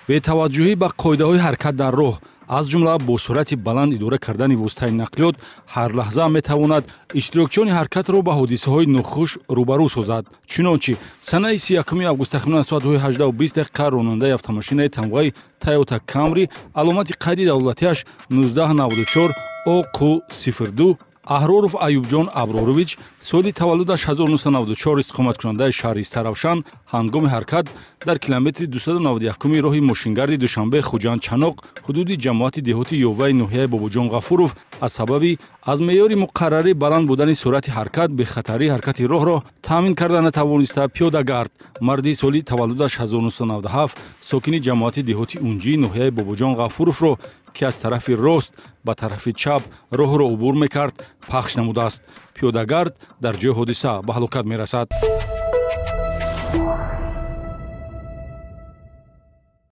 Бетаваҷҷӯҳӣ ба қоидаҳои ҳаракат дар роҳ, аз ҷумла бо суръати баланд идора кардани воситаи нақлиёт, ҳар лаҳза метавонад иштирокчиёни ҳаракатро ба ҳодисаҳои нохуш рӯбарӯ созад. Чунончи, санаи 31 август тахминан соатҳои 18:20 ронандаи автомошинаи тамғаи Тойота Камри, аломати қайди давлатиаш 1994 ОҚ 02, Аҳроров Аюбҷон Аброрович, соли таваллудаш 1994, истиқоматкунандаи шаҳри Истаравшан, ҳангоми ҳаракат дар километри 291 роҳи мошингарди Душанбе Хуҷанд Чаноқ, ҳудуди ҷамоати деҳоти Ёваи ноҳияи Бобоҷон Ғафуров, аз сабаби аз меъёри муқаррарӣ баланд будани суръати ҳаракат бехатарии ҳаракати роҳро таъмин карда натавониста, пиёдагард, марди соли таваллудаш 1997, сокини ҷамоати деҳоти Унҷии ноҳияи Бобоҷон Ғафуровро, ки аз тарафи рост ба тарафи чап роҳро убур мекард, пахш намудааст. Пиёдагард дар ҷои ҳодиса ба ҳалокат мерасад.